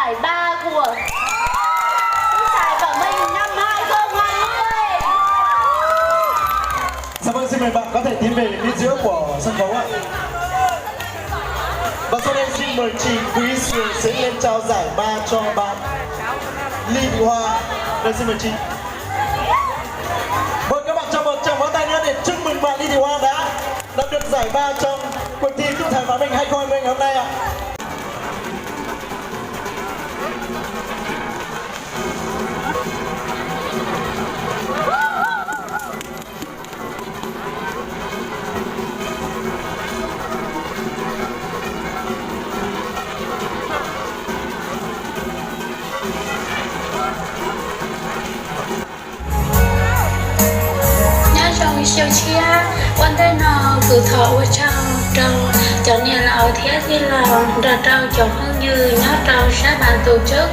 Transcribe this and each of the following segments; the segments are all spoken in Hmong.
Giải ba của Tú Tài Bảo Minh năm hai không hai mươi. Dạ vâng, xin mời bạn có thể tiến về phía trước của sân khấu ạ. Và sau đây xin mời chị Quý Sương sẽ lên trao giải ba cho bạn Ly Thị Hoa. Đây, xin mời chị. Vâng, các bạn cho một tràng pháo tay nữa để chúc mừng bạn Ly Thị Hoa đã Đã được giải ba trong cuộc thi Tú Tài Bảo Minh hai không hai mươi ngày hôm nay ạ. Nyob zoo xyoo tshiab, ua ntej no kuv thov ua tsaug rau cov niam laus thiab tij laug nrog rau cov phooj ywg nyob rau sab npas tus tsub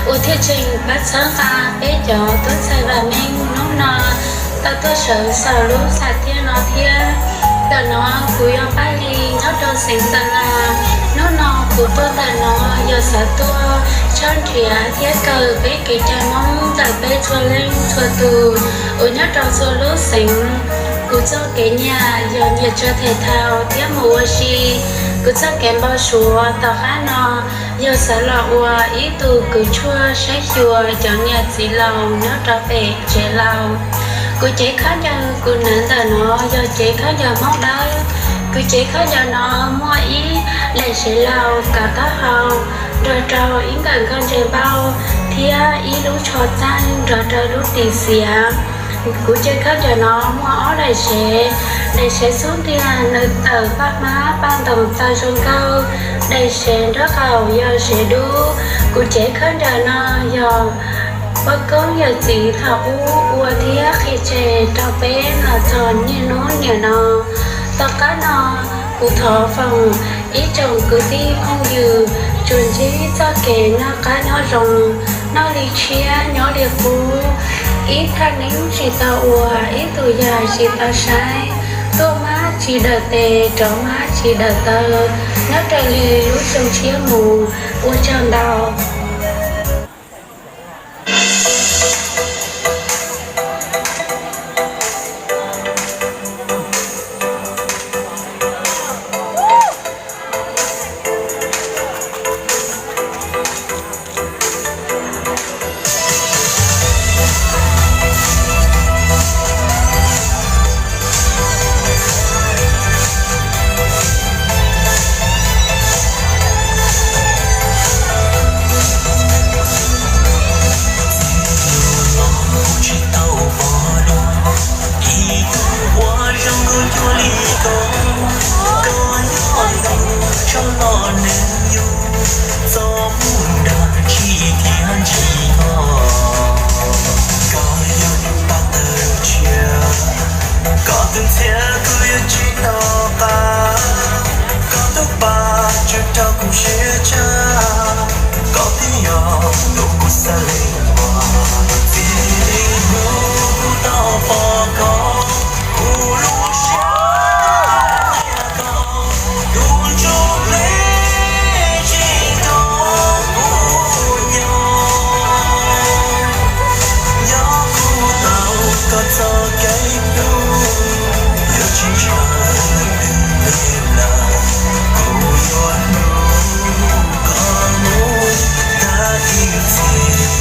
uas thiaj tseem pab txhawb nqa peb cov tub ntxhais vam meej hnub no tau tuaj sawv saum lub sam thiaj no thiab. Ntawm no kuv yog Paj Lis nyob rau xeev Tawm Las. Hnub no kuv tuaj ntawm no yog xav tuaj tshawb nrhiav thiab kawm peb kev cai Hmoob ntawm peb txhua leej txhua tus uas nyob rau txhua lub xeev. Kuv txoj kev nyiam yog nyiam tso them thaum thiab mus ua si. Kuv txoj kev npau suav tom qab no yog xav los ua ib tug kws tshuaj saib xyuas cov niam txiv laus nyob rau pem tsev laus. Kuv cev khaub ncaws kuv hnav ntawm no yog cev khaub ncaws Hmoob Dawb. Kuv cev khaub ncaws no muaj ib daim sev laus kav taub hau nrog rau ib nkawm nkauj ntseg npauj thiab ib lub tsho txaij nrog rau lub tis xiav. Kuv cev khaub ncaws no muaj ob daim sev. Daim sev xub ntiag nws tawm paj hmab paj ntoos txaws zoo nkauj. Daim sev nraub qaum yog sev dub. Kuv cev khaub ncaws no yog poj koob yawm txiv thaum ub ua thiab qhia tseg rau peb los txog niaj hnub niam no. Tom qab no kuv thov foom ib tsoom kwv tij phooj ywg tsuas ntsib txoj kev noj qab nyob zoo, noj li tshiab nyob li qub, ib thaj neeb tsis tau ua, ib tug yam tsis tau saib, tuaj mab tsis dawm tes, rov mab tsis dawm taw, nyob raws li lub xyoo tshiab mus. Ua tsaug ntau. Tsis tau pom dua ib tug uas zoo nkauj cuag li koj, koj nyob ntawm tsob los nws yug, txoj mus nrag tsis thiaj ntsis koj, koj yog pab tawm tshiab, koj tus ntxhiab kuv yuav tsis tau qab, koj tus pa tsuas raug kuv siab tshaj, koj twb yog tus kuv xav lees ua, txij li hnub kuv tau pom koj, kuv lub siab tau tus ntsuj plig tsis nrog kuv nyob, nyob kuv tau koj txoj kev hlub, yuav tsis ntshaw nws li lawm, kuv yuav hlub koj mus tag ib txhis.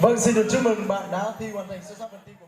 Vâng, xin được chúc mừng bạn đã thi hoàn thành xuất sắc phần thi của